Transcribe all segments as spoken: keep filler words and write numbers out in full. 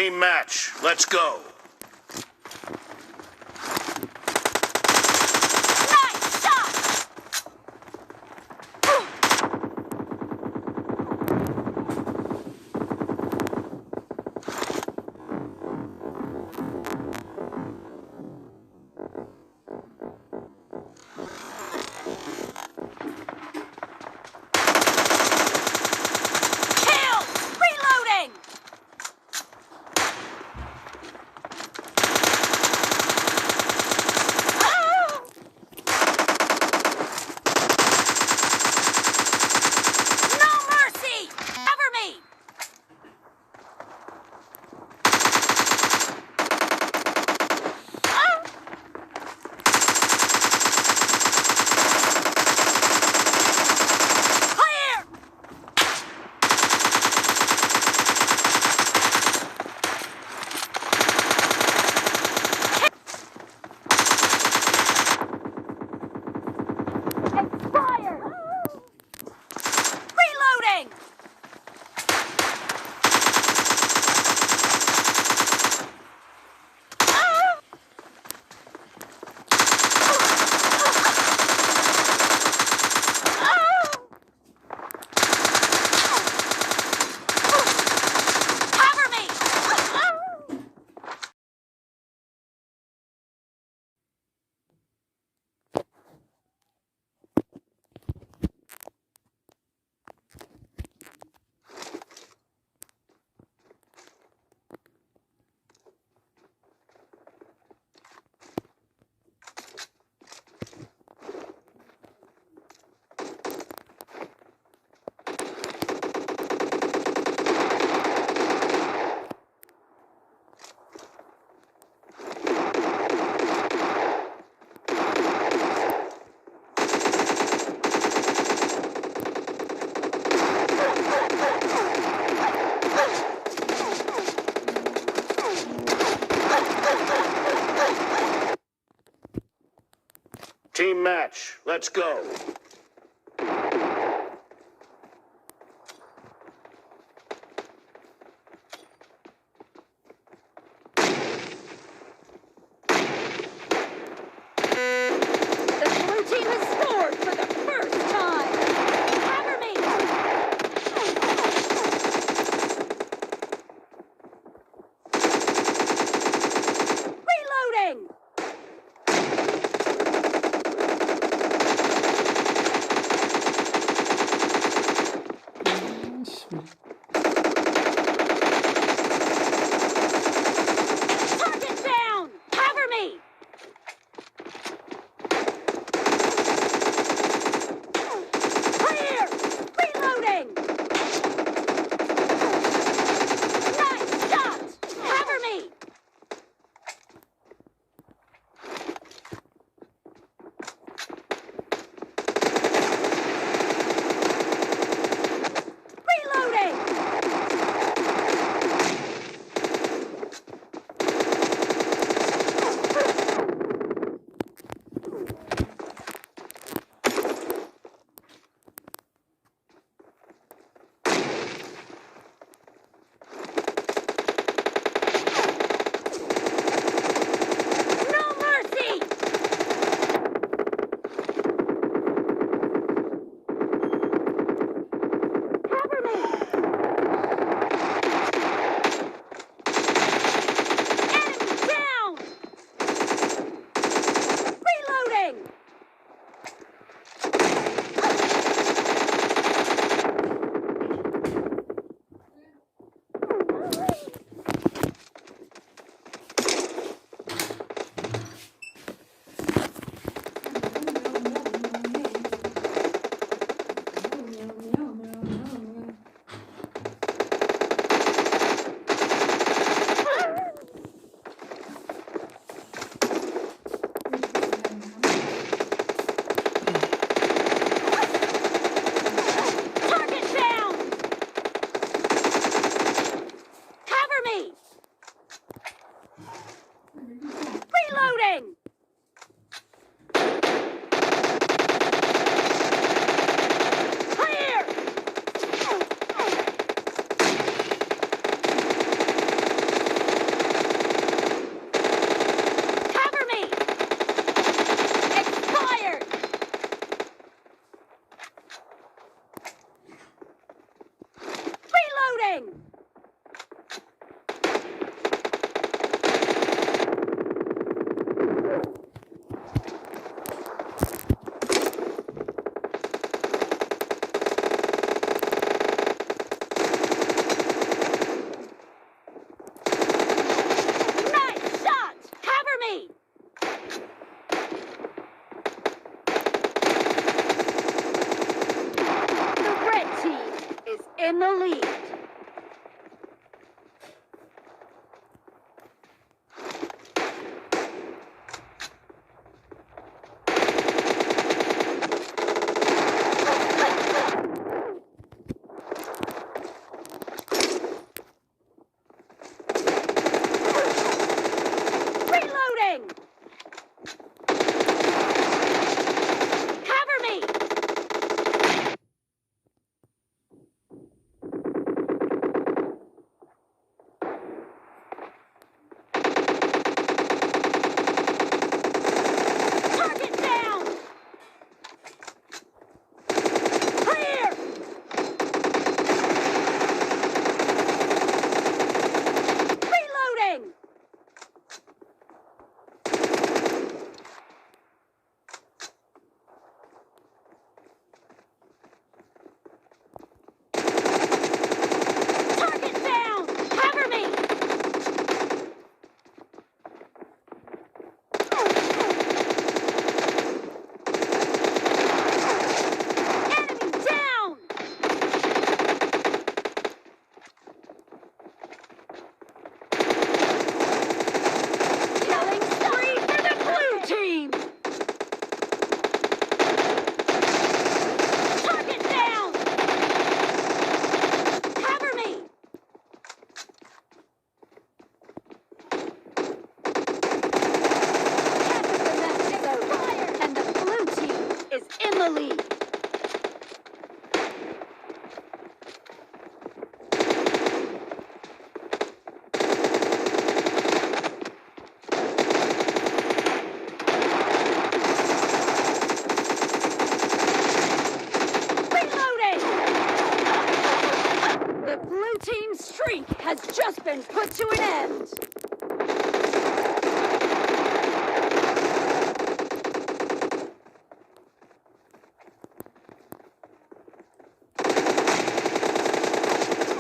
Match. Let's go. Team match, let's go. The blue team has scored for the first time. Cover me. Reloading. Target down. Cover me. Clear. Reloading. Nice shot. Cover me. Reloading! No mercy! Cover me! Enemy down! Reloading! Target down! Cover me! Reloading! Clear! in the lead. Reloading! Cover me! Target down! Clear! Reloading! Target down! Cover me! Enemy down! Killing spree for the blue team! Target down! Cover me! And the blue team is in the lead. Reloading! The blue team's streak has just been put to an end.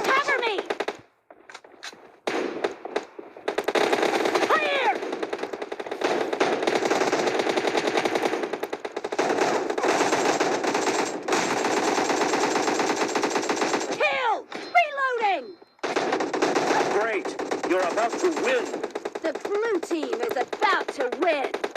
Cover me! Clear! Killed! Reloading! Great! You're about to win! The blue team is about to win!